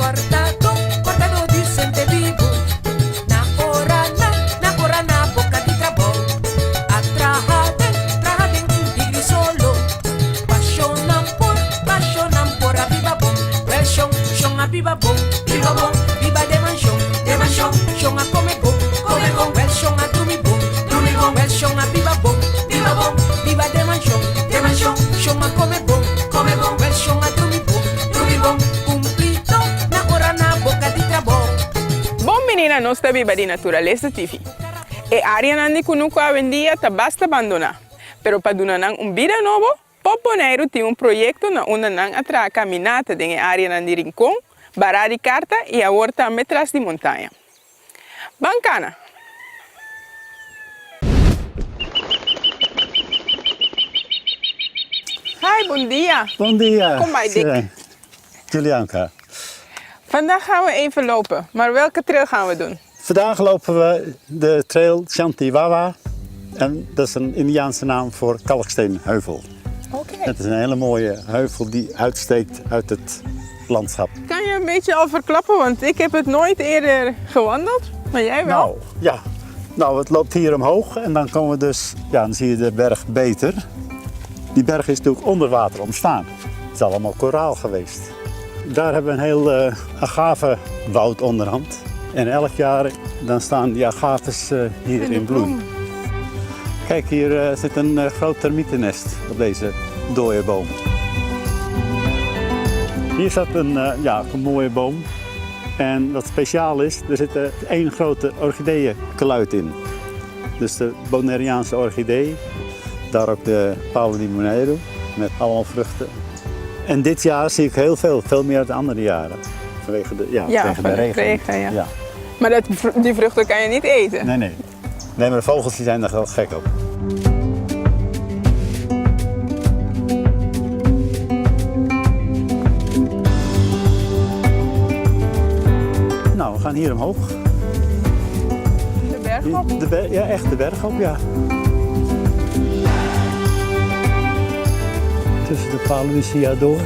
Kòrtadó, kòrtadó di sentebibu Na ora na, na ora na boka di trabou A traha den, traha den un digri solo Pashonnan por, pashonnan por a biba bon Wèl shon, shon a biba bon, biba bon Biba den manshon, den manshon Shon a kome bon, kome bon Wèl shon a drumi bon, drumi bon Wèl shon a biba bon, biba bon Biba den manshon, den manshon Shon a kome bon, kome bon Wèl shon a drumi bon, drumi bon Kumplido na ora na boka di trabou. Bon bini na Nos Ta Biba di Naturalesa TV. E áreanan di kunuku awendia ta basta bandoná, pero pa duna nan un bida nobo, Pop Boneiru tin un proyekto na unda nan a traha kaminata den e áreanan di Rincon, Bará di Karta i awor tambe tras di montaña. Ban kana! Hi, bon dia! Bon dia! Kom bij, Dick. Julianka. Vandaag gaan we even lopen, maar welke trail gaan we doen? Vandaag lopen we de trail Chantiwawa. En dat is een Indiaanse naam voor kalksteenheuvel. Oké. Het is een hele mooie heuvel die uitsteekt uit het landschap. Kan je een beetje al verklappen, want ik heb het nooit eerder gewandeld, maar jij wel? Nou, ja. Nou, het loopt hier omhoog en dan komen we dus, ja, dan zie je de berg beter. Die berg is natuurlijk onder water ontstaan. Het is allemaal koraal geweest. Daar hebben we een heel uh, agavewoud onderhand. En elk jaar dan staan die agaves uh, hier in, in bloei. Kijk, hier uh, zit een groot termietennest op deze dode boom. Hier staat een, ja, een mooie boom. En wat speciaal is, er zit één grote orchideeënkluit in. Dus de Bonaireaanse orchidee, daar ook de Palo di Bonaire met allemaal vruchten. En dit jaar zie ik heel veel, veel meer dan andere jaren. Vanwege de, ja, ja, vanwege de regen. regen ja. ja. Maar dat, die vruchten kan je niet eten? Nee, nee. Nee, maar de vogels die zijn daar wel gek op. Nou, we gaan hier omhoog. De berg op? De berg, ja, echt de berg op, ja. Tussen de Palucia door.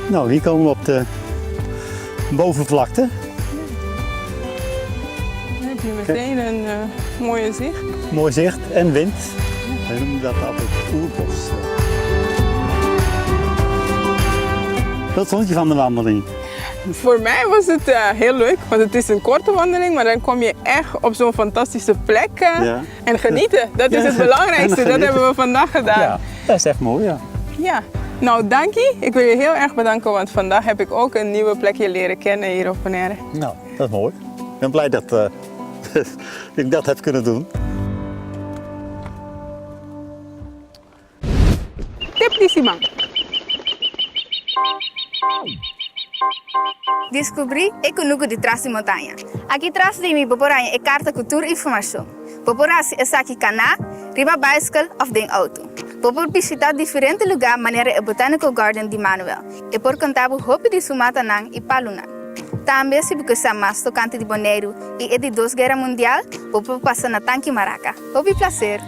Nou, hier komen we op de bovenvlakte. Dan heb je meteen een uh, mooie zicht. Mooi zicht en wind. Wij noemen dat altijd oerbos. Wat vond je van de wandeling? Voor mij was het uh, heel leuk, want het is een korte wandeling, maar dan kom je echt op zo'n fantastische plek uh, ja. en genieten. Dat is het belangrijkste, dat hebben we vandaag gedaan. Ja, dat is echt mooi, ja. Ja, nou dank je. Ik wil je heel erg bedanken, want vandaag heb ik ook een nieuwe plekje leren kennen hier op Bonaire. Nou, dat is mooi. Ik ben blij dat uh, ik dat heb kunnen doen. Tip di siman. Diskubrí e kunuku di tras di montaña. Aki tras di mi bo por haña e karta ku tur informashon. Bo por hasi esaki kaná, riba baiskel òf den outo. Bo por bishitá diferente lugá manera e Botanical Garden di Manuel. E por konta bo hopi di su matanan i palunan. Tambe si bo ke sa mas tokante di Boneiru i e di Dos Guera Mundial, bo por pasa na Tanki Maraka. Hopi placer!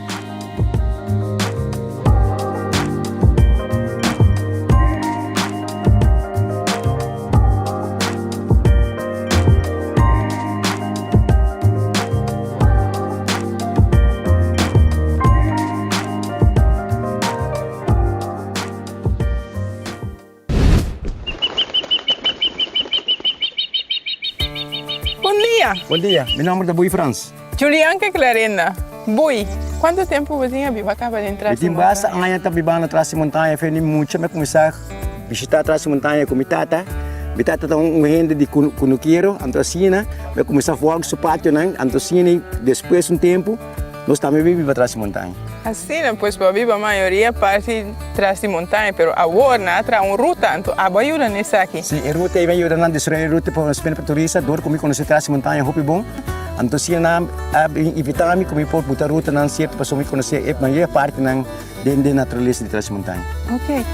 Bon dia! Bon dia, mi nomber ta Bui Frans. Julianka Clarinda, Bui, kuantu tempu bo tin a biba kaba den Tras di Mi tin basta aña ta biba na Tras di Montaña, fe ni mucha mi a kuminsá bishitá Tras di Montaña ku mi tata. Mi tata ta un hende di kunukero, anto asina mi a kuminsá vòlg su pationan, anto asina despues un tempu Nos tambe bin biba tras di montaña. Asina pues bo a biba mayoria parti tras di montaña, pero awor nan a traha un ruta, anto abo a yuda na esaki? Si, e ruta ei mi a yuda nan desaroya e ruta pa nos bini pa turista, dor ku mi konosé tras di montaña hopi bon, anto si nan a bin invitá mi ku mi por buta rutanan sierto pasobra mi konosé e mayoria partinan den den naturalesa di tras di montaña. Ok.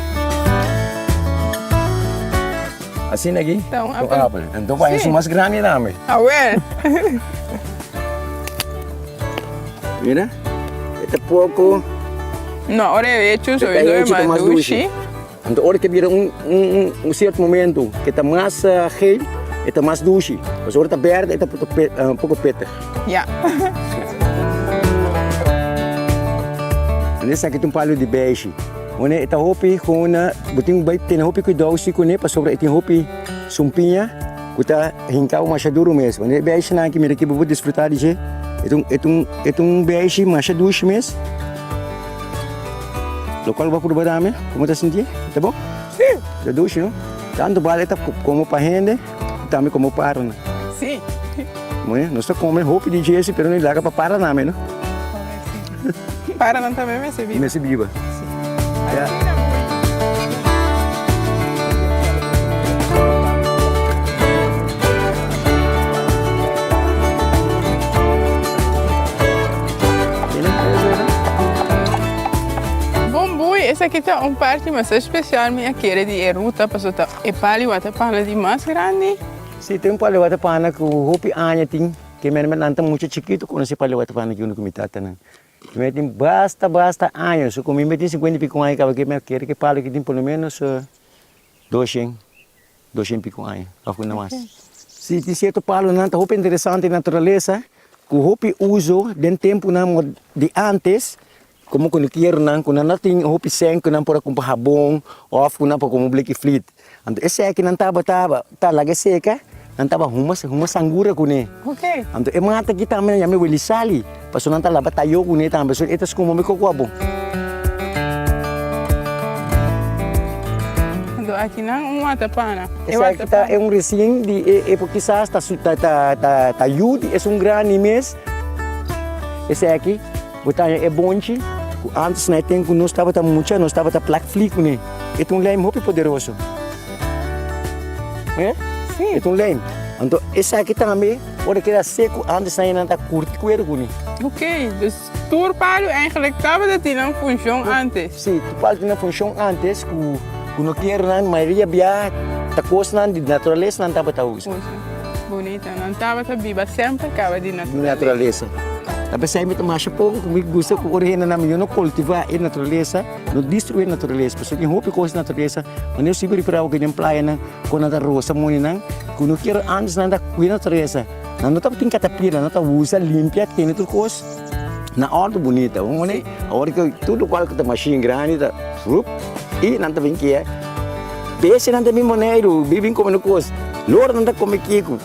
Asina aki? Ta un apel. Un apel. Anto ku esun mas grandi tambe. Awel. Mira, e ta poko. No, ora e hechu sowieso e mas dushi. Anto ora ke bira un un un sierto momento ke ta mas geel e ta mas dushi. Pasobra ora ta berde e ta un poko pittig. Ya. Esaki ta un palu di beishi. Wanneer e ta hopi gewoon bo tin ku bai tene hopi kuidou si kuné pasobra e tin hopi sumpiña ku ta hinka bo masha duru mes. Wanneer e beishinan aki mira aki bo por disfruta di dje. E ta un e ta un e ta un beishi masha dushi mes. Lokual bo a purba tambe? Komo ta sinti? E ta bon? Si. E ta dushi no? Tantu bal e ta komo pa hende i tambe komo paranan. Si. Bueno, nos ta kome hopi di dje si pero no e laga pa paranan no. Paranan tambe mester biba. Mester biba. Si. Ya. Bon bui, esaki ta un parti mas especial mi a kere di e ruta pasobra ta e pali watapana di mas grandi. Si, tin un pali watapana ku hopi aña tin. Ke mene nan ta mucha chikitu konosé pali watapana ki unda ku mi tatanan. Ke mene tin basta basta años, ku mi tin sinkuenta i piko aña kaba ke mi a kere ke pali ki tin por lo menos doshen, doshen i piko aña òf ku no mas. Si tin sierto palonan ta hopi interesante den naturalesa ku hopi uso den tempunan di antes. Komo ku no kier nan ku nan no tin hopi sèn ku nan por a kumpra habon òf ku nan por kumpra bleki flit. Anto e sèki nan tabata ta laga e seka, nan tabata huma huma sangura kuné. Anto e mata aki tambe nan yama e welisali, pasobra nan ta laba tayo kuné tambe, so e ta skuma mi koko abon. Anto aki nan un watapana. E Esaki ta un resien di e e kisas ta ta ta ta yu di esun grandi mes. Esaki. Bo ta haña e bonchi ku ántes na e tempu ku nos tabata mucha nos tabata plak fli kuné. E ta un lijm hopi poderoso. He? Sí. E ta un lijm. Anto esaki tambe ora e keda seku ántes na nan ta kurti kueru kuné. Ok, dus tur palu eigenlijk tabata tin nan funshon ántes. Sí, tur palu tin nan funshon ántes ku ku no kier nan mayoria bia ta kosnan di naturalesa nan tabata usa. Usa. Bunita, nan tabata biba semper kaba di naturalesa. Naturalesa. Ta p'esei mi ta masha poko ku mi gusta ku ora hende nan mi no kultivá e naturalesa, no destruí e naturalesa, pasobra tin hopi kos den naturalesa, manera si bo ripará awor den playanan ku nan ta rosa moninan ku no kier antes nan ta kuida naturalesa, nan no tabatin katapila, nan ta usa limpia tene tur kos na òrdu bunita, bo mone? Awor ku tur lokual ku ta mashin grandi ta rup i nan ta bin kia. Bestianan ta bin Boneiru, bin kome no kos. Lornan ta kome kiko,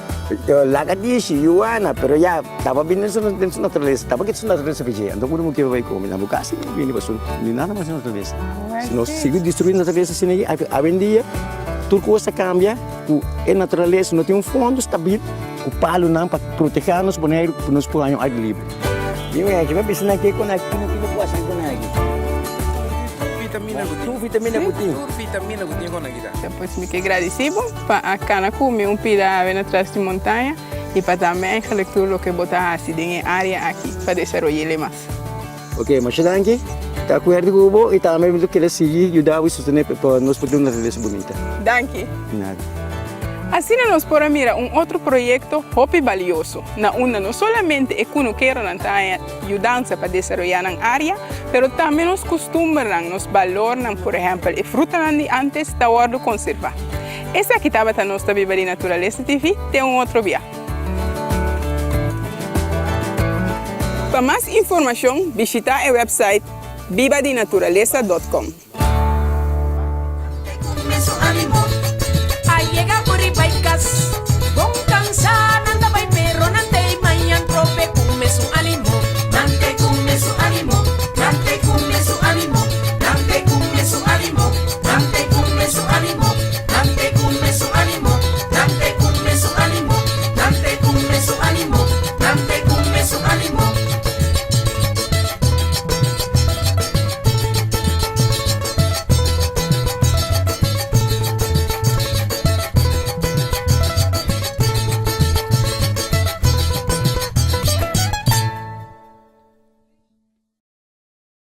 lagadishi, yuana, pero ya taba bin den su den su naturalesa, taba kita su naturalesa p'e Anto unda bo kier bai kome? Na bo kas tin bini pasobra ni nada mas den naturalesa. Si nos sigui destrui naturalesa asina aki, awendia tur kos ta kambia ku e naturalesa no tin un fondo stabil ku palunan pa proteha nos Boneiru ku nos por haña un aire libre. Dime aki, mi a bisa nan ke kon aki, kino kino ku hasi kon aki. Vitamina ku tin. Tur vitamina ku tin. Tur vitamina ku tin kon aki ta. Ta pues mi ke gradisi bo pa a kana ku mi un pida awe na tras di montaña i pa tambe eigenlijk tur loke bo ta hasi den e area aki pa desaroy'e mas. Ok, masha danki. Ta akuerdo ku bo i tambe mi ta kere sigui yuda bo i sostené pa nos por tin un naturalesa bunita. Danki. Di nada. Asina nos por a mira un otro proyekto hopi balioso, na unda no solamente e kunukeronan ta haña yudansa pa desaroyá nan área, pero tambe nos kustumbernan, nos balornan, por ehèmpel e frutanan di ántes, ta wòrdu konservá. Esaki tabata Nos Ta Biba di Naturalesa TV, te un otro bia. Pa mas informashon bishitá e wèpsait bibadinaturalesa dòt kòm. A yega por riba e kas.